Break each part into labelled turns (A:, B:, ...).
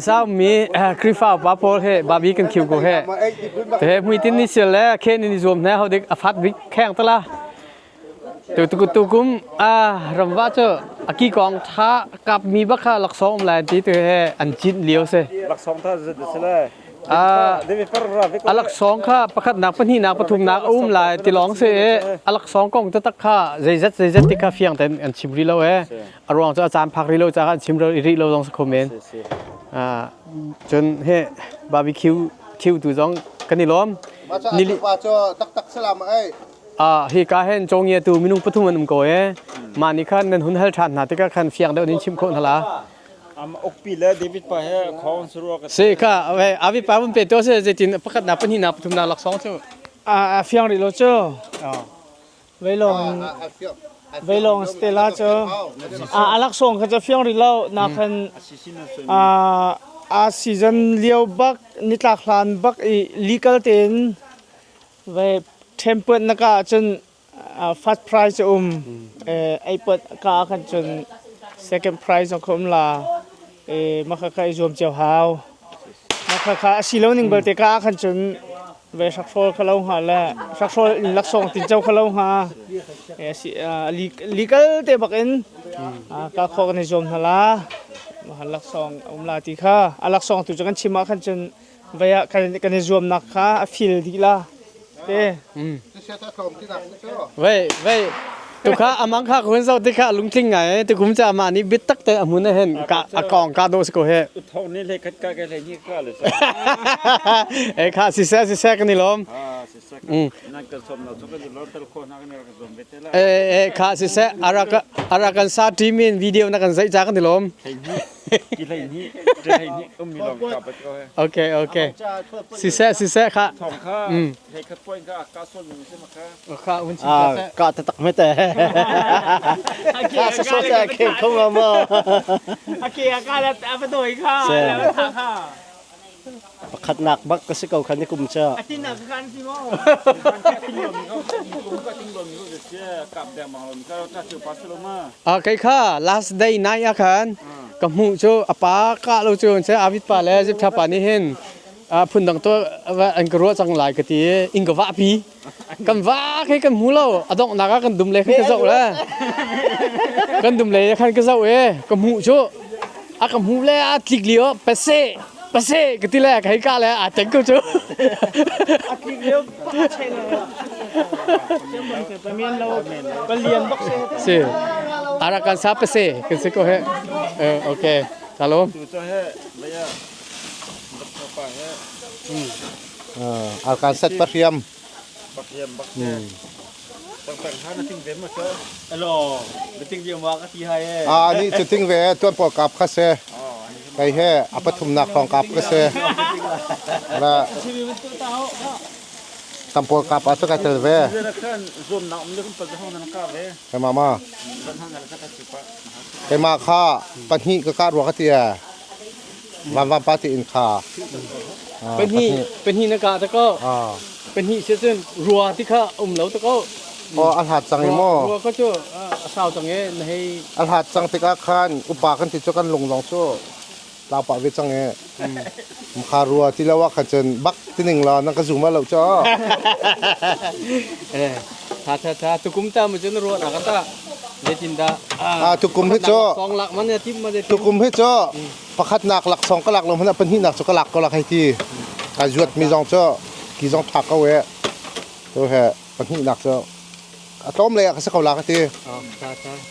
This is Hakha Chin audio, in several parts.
A: Saumi Khrihfa upa pawl he babi kan khiu ko he. He hmuitin ni sial le khen in i zuam hna ho dik a fat bik kheng tala. Tu tu tu kum a ramwa cu a ki kong tha kap mi bak kha laksawng um lai ti tu he an cin lio se.
B: Laksawng tha zet se le.
A: A laksawng kha pakhat nak pahnih nak pathum nak a um lai ti lawng se a laksawng kong taktak kha zeizat zeizat ti kha fiang ten an chim rih lo e. A ruang cu a caan phak rih lo caah an chim rih lo zong si kho men. Cun he barbecue khiu tu zong kan i lawm.
C: Nili pa cu taktak salam ai.
A: Hi ka hen cawngia tu minung pathum an um ko e. Mah nih khan nan hun hal ṭhan hna tikah khan fiang deuh in chim khawh hna la.
B: Am okpi le David pa he khong surua ka
A: Si kha avi pa vun pe to se zeitin pakhat na pahnih na pathum na laksawng cu.
D: A fiang rih lo cu. Veilong veilong Stella cu a laksawng kha cu fiang rih lo na khan a season lio bak nitlak hlan bak i legal tein ve ṭhempuat na ka ahcun first prize a um ei puat ka ah khan cun second prize zong kha um la mah kha kha i zuam cio hau mah kha kha a si lo ning belte ka ah khan cun Ve hrakhrawl kha lo hnga le hrakhrawl in laksawng tinco kha lo hnga. Legal te bak in ka khawh kan i zuam hna la. Laksawng a um la ti kha. A laksawng tu cu kan chim ah khan cun vei ah kan i zuamnak kha a fil dih la. Te.
A: Vei vei tu kha amang kha kun zo ti kha lungtling ngai tu kum cha ma ni bit tak te amun hen ka akong ka do ko he
B: Thong ni le khat ka ka le ni ka le
A: e kha si se si se kan ni lom
B: na ka som na chu ka lo tel kho na ka ne ka zom be te la
A: e e kha si se araka arakan sa team in video na kan zai cha kan ni lom
B: ki hlei ni hlei ni um mi long ka bat ko he
A: okay okay si se si se kha
B: thong kha hlei khat point ka ka sol mi se ma kha
A: kha un si se
E: ka ta tak me te ka sa so sa ke ko ma ma
D: Ake ka la ta doi kha la kha
E: pakhat nak bak ka si ko khan ni kum cha
D: atin nak kan si mo
A: A kei kha last day night ah khan ka hmuh cu a pa ka lo cu se avit pa le zip tha pa nih hin phundang to an ka ruah cang lai ka ti in ka vah pi kan va khi kan hmu lo a donghnak ah kan dum le khan ka zoh le kan dum le khan ka zoh e ka hmuh cu a ka hmuh le a tlik lio pase pase ka ti le ka hei ka le a teng ko cu
D: a tlik lio
A: Si. Arakan sa pase kan si ko he. Okay. Salam.
C: Arakan sat pahriam.
B: Pahriam bak.
F: Hello, biting vi ma ka ti hai e.
C: Ah ni cu ting ve tuan pawl kap kha se. Kai he a pathumnak hrawng kap ka se. La tam pawl kap ah cu ka tel ve. Kai mama. Keimah kha pahnih ka kah rua ka ti e. Van van pa ti in kha.
A: Pahnih pahnih na kah ta ko. Pahnih si cun rua ti kha um lo ta ko.
C: Oh a hlat cang i maw?
A: Rua kha cu a sau cang i na hei
C: A hlat cang tikah khan upa kan ti cu kan lung zong cu tlau pah ve cang i kha rua ti lo ah khan cun bak tining la nan ka zum lo cu.
A: Eh tha tha tha tukum ta mu cun rua na kan ta zeitin dah
C: Ah tukum hi cu
A: song lak man ya tim ma zeitin
C: tukum hi cu pakhat nak laksawng ka lak lo hmanh ah pahnih nak cu ka lak ko lak hei ti ka zuat mi zong cu ki zong tha ko e to he pahnihnak cu a tlawm lei ah ka si ko la ka ti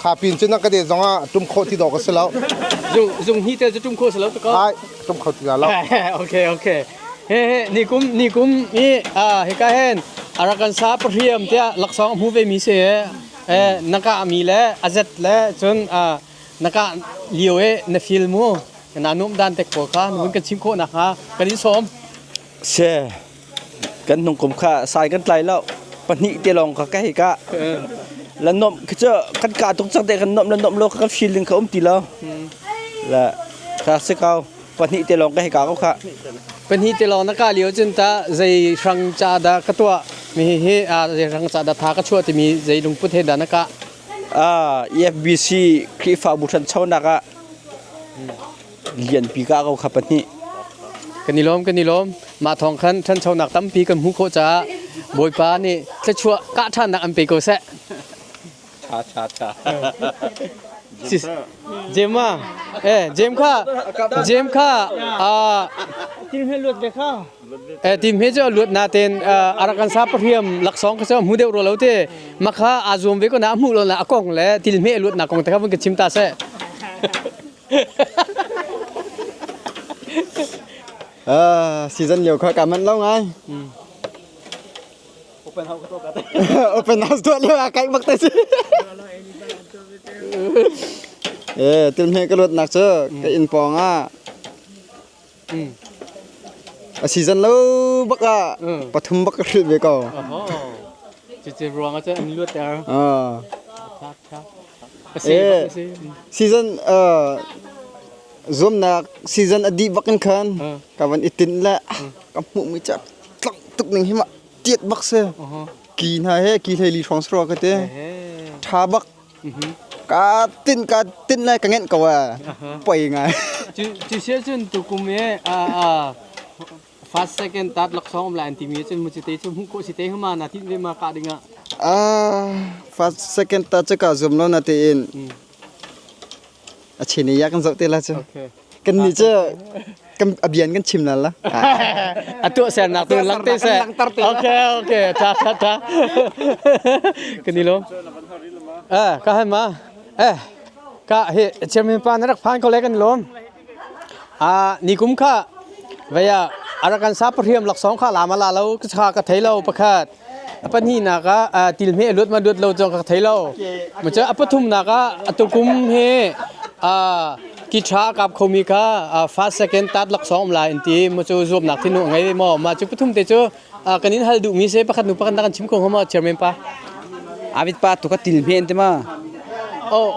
C: kha pin cu na ka de zong ah tum khawh ti dawh ka si lo
A: zung zung hi te cu tum khawh si lo to
C: ai tum kho ti la lo
A: okay okay he he ni kum ni kum i a hika hen arakan sa pahriam tiah laksawng hmu ve mi si e naka mi le azet le cun naka lio e na feel mu na num dan tek ko kha nun kan chim khawh nak ha kan in som
E: se Kan hnung kum kha sai kan tlai lo. Pahnih te lawng kha ka hei kah. La nuamh khi cu kan kah tuk cang te kan nuamh la nuamh lo kan feeling kha um ti lo. La kha si ko. Pahnih te lawng ka hei kah ko kha.
A: Pahnih te lawng na kah lio cun ta zei hrang ca dah ka tuah mi hi zei hrang ca dah tha ka chuah timi zei lungput he dah na kah?
E: Ah, EFBC Khrihfabu ṭhanchonak ah. Lianpi ka ko kha pahnih.
A: Kan i lawm kan i lawm. Mah thawng khan ṭhanchonak tampi kan hmuh khawh caah Bawipa nih thluachuah kah ṭhannak an pe ko seh.
B: Tha tha tha.
A: Jem ah eh Jem kha Jem kha ah
D: Til he luat ve kha.
A: Eh tim he cu luat na ten Arakan sa pahriam laksawng kha cu hmu deuh ro lo te makha aa zuam ve ko na hmuh lo na a kong le til hme luat na kong te kha vun ka chim ta seh.
G: Season lio kha ka manh lo ngai.
F: Open house tuah ka
G: Open house tuah lio ah kai bak te si. Eh, til hme ka luat nak cu ka inn pawng ah A season lo bak ah pathum bak ka hrilh ve ko.
A: Cucu ruang ah cun an luat ter.
G: Ah.
A: Eh,
G: season zuamnak season a dih bak in khan ka van i tinh le ka hmuh mi cu tlak tuk ning hi ma tiat bak si. Ki hna he ki hlei li hrawng sro ka te. Tha bak. Ka tin ka tin le ka ngenh ko ah poi ngai.
A: Cu sia cun tukum i first second third laksawng um lai an timi cun mu cu te cu hmuh khawh si te hma na tin ve ma ka ding ah.
G: Ah first second third cu ka zum lo na tiin. A chin ya kan zoh te la cu. Kan nih cu kan a bian kan chim la la.
A: A tuah sernak tu lang te seh. Okay okay tha tha tha. Kan ni lo. Eh ka hai ma. Eh ka he chairman pa na rak phan ko le kan lom. A ni kum kha vaya arakan sa pahriam laksawng kha lama la lo ka ka thei lo pakhat. A pahnihnak ah tilhme a luat ma luat lo zong ka thei lo. Maca a pathumnak ah atukum hi ki ṭha a kap khomi kha first second third laksawng um lai an ti. Macu zuamnak thinu a ngei maw? Mah cu pathum te cu kan in hal duhmi si pakhat nu pakhat na kan chim ko hnga maw chairman pa?
E: Avit pa tu ka tilhme an ti ma?
A: Oh.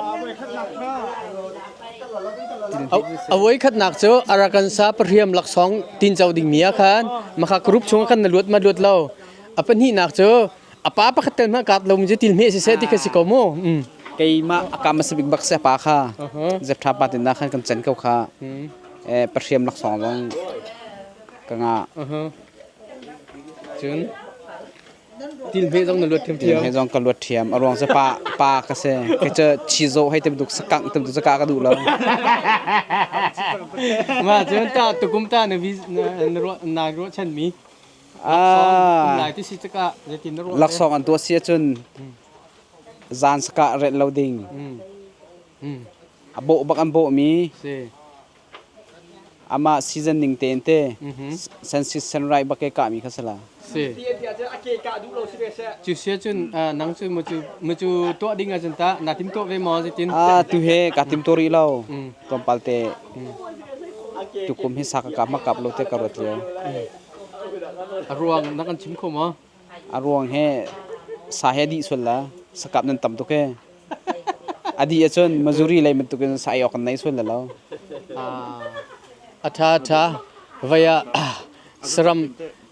A: A voikhatnak cu Arakan sa pahriam laksawng tinco dingmi ah khan makha group chung khan na luat ma luat lo. A pahnihnak cu a pa pakhat tel hmanh kaat lo mi cu til hme siseh ti kha si ko mu.
E: Keimah a kam a si bik bak si pa kha. Zeptha pa tin na khan kan cen ko kha. Eh pahriam laksawng zong ka nga.
A: Cun til hme zong na luat thiam
E: thiam. Til hme zong ka luat thiam. A ruang cu pa pa ka si. Ke cu chizo hei tem duk sakang tem duk ka ka duh lo.
A: Ma cun ta tukum ta na vi na ruah na ruah chan mi.
E: Laksawng an tuah si ahcun zan sakah relh lo ding. A bawh bak an bawhmi. Amah season ning tein te sensis senrai bak ke kahmi kha si la.
A: Si. Cu sia cun nang cu mu cu tuah ding ahcun ta na tim tuah ve maw zeitin?
E: Ah tu he ka tim tuah rih lo. Tlawmpal te tukum hi sa ka kap ma kap lo te ka ruat lio.
A: A ruang na kan chim kho maw?
E: A ruang he sa he dih sual la. Sakap nan tam tuk he. A dih ahcun Missouri lei bantukin sa ei awk kan nei sual la lo.
A: A tha tha. Vai ah saram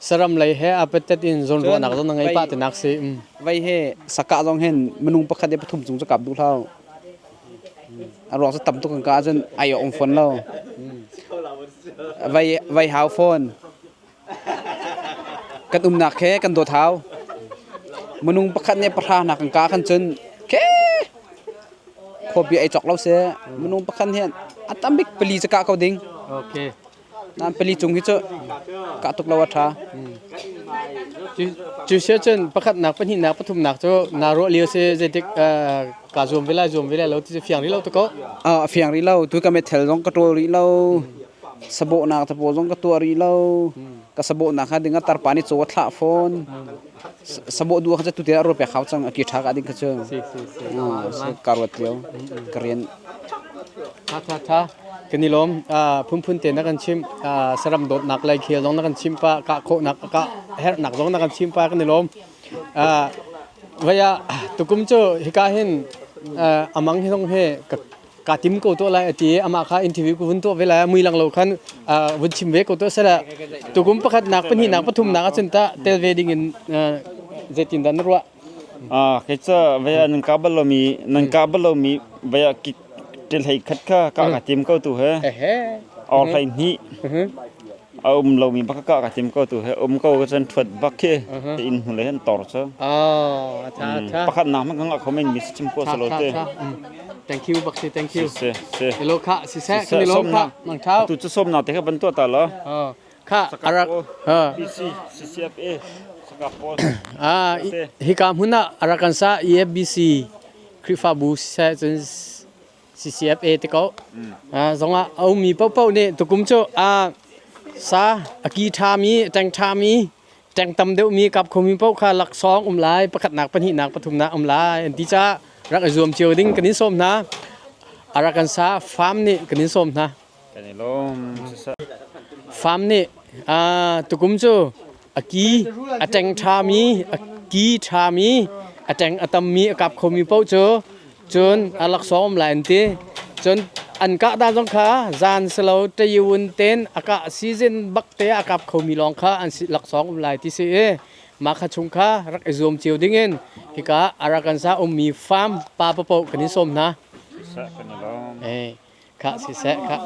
A: saram lei he a patet in zawn ruahnak zong na ngei pah ti nak si.
E: Vai he sakah zong hin minung pakhat le pathum cung cu kap duh hlah. A ruang cu tam tuk kan ka ahcun ai awk um fawn lo. Vai vai hau fawn. Kan umnak he kan dawt hau. Minung pakhat nih pahra hna kan ka kan cun ke khuapi ei cawk lo si. Minung pakhat nih a tam bik pali cu kah ko ding.
A: Okay.
E: Nan pali cung hi cu kah tuk lo a ṭha.
A: Cu sia cun pakhatnak pahnihnak pathumnak cu naa ruah lio si zeitik ka zuam ve lai zuam ve lai lo ti cu fiang rih lo tu ko.
E: A fiang rih lo. Tu ka methel zong ka ṭawl rih lo. Sabawhnak tapaw zong ka tuah rih lo. Ka sabawhnak kha ding ah tarpa nih caw a thlah fawn. Sabawh duh kha cu tute ah ruat pek hau cang a ki ṭha ka ding kha cu. Ka ruat lio. Ka rian.
A: Tha tha tha. Kan i lawm. Phunphun te na kan chim. Saram dawtnak lei khel zong na kan chim pa. Kah khawhnak kah herhnak zong na kan chim pa kan i lawm. Vaya tukum cu hika hin amang hi zong he ka tim ko to lai ati ama kha interview ku vun to ve lai mui lang lo khan vun chim ve ko to sela tukum pakhat nak pahnih nak pathum nak acun ta tel ve ding in zeitin dan ruah
B: Ah, kei ca vaya nan ka bal lomi nan ka bal lomi vaya ki tel hei khat kha ka ka tim ko tu he.
A: Ehe.
B: Or hlei hnih a um lomi bak ka ka tim ko tu he um ko ka cun thuat bak khi te in hnu le han tor cu.
A: Oh, tha tha.
B: Pakhat nak man ka ngah kho men mi si chim ko salo te.
A: Thank you bak si thank you.
B: Si si.
A: Hello kha si se kan i lawm kha mang thau.
B: Tu cu som na te kha ban to ta lo.
A: Oh. Kha arak ha.
B: PC CCFA sakap pawl.
A: Ah hika hmun ah Arakan sa EFBC Khrihfabu se cun CCFA te ko. Zongah a ummi paohpaoh nih tukum cu a sa a ki ṭhami, ṭeng ṭhami, ṭeng tam deuhmi kap khomi paoh kha laksawng um lai, pakhatnak, pahnihnak, pathumnak um lai an ti caah rak i zuam cio ding kan in sawm hna. Arakan sa farm nih kan in sawm hna.
B: Kan i lawm.
A: Farm nih tukum cu a ki a ṭeng ṭhami, a ki ṭhami, a ṭeng a tammi a kap khomi paoh cu cun a laksawng um lai an ti. Cun an kah dan zong kha zan silo ṭayun ten a kah season bak te a kap khomi lawng kha an laksawng um lai ti si i mah kha chung kha rak i zuam cio dingin hika Arakan sa ummi farm pa paoh kan in sawm hna.
B: Kan i lawm.
A: Eh, kha siseh kha.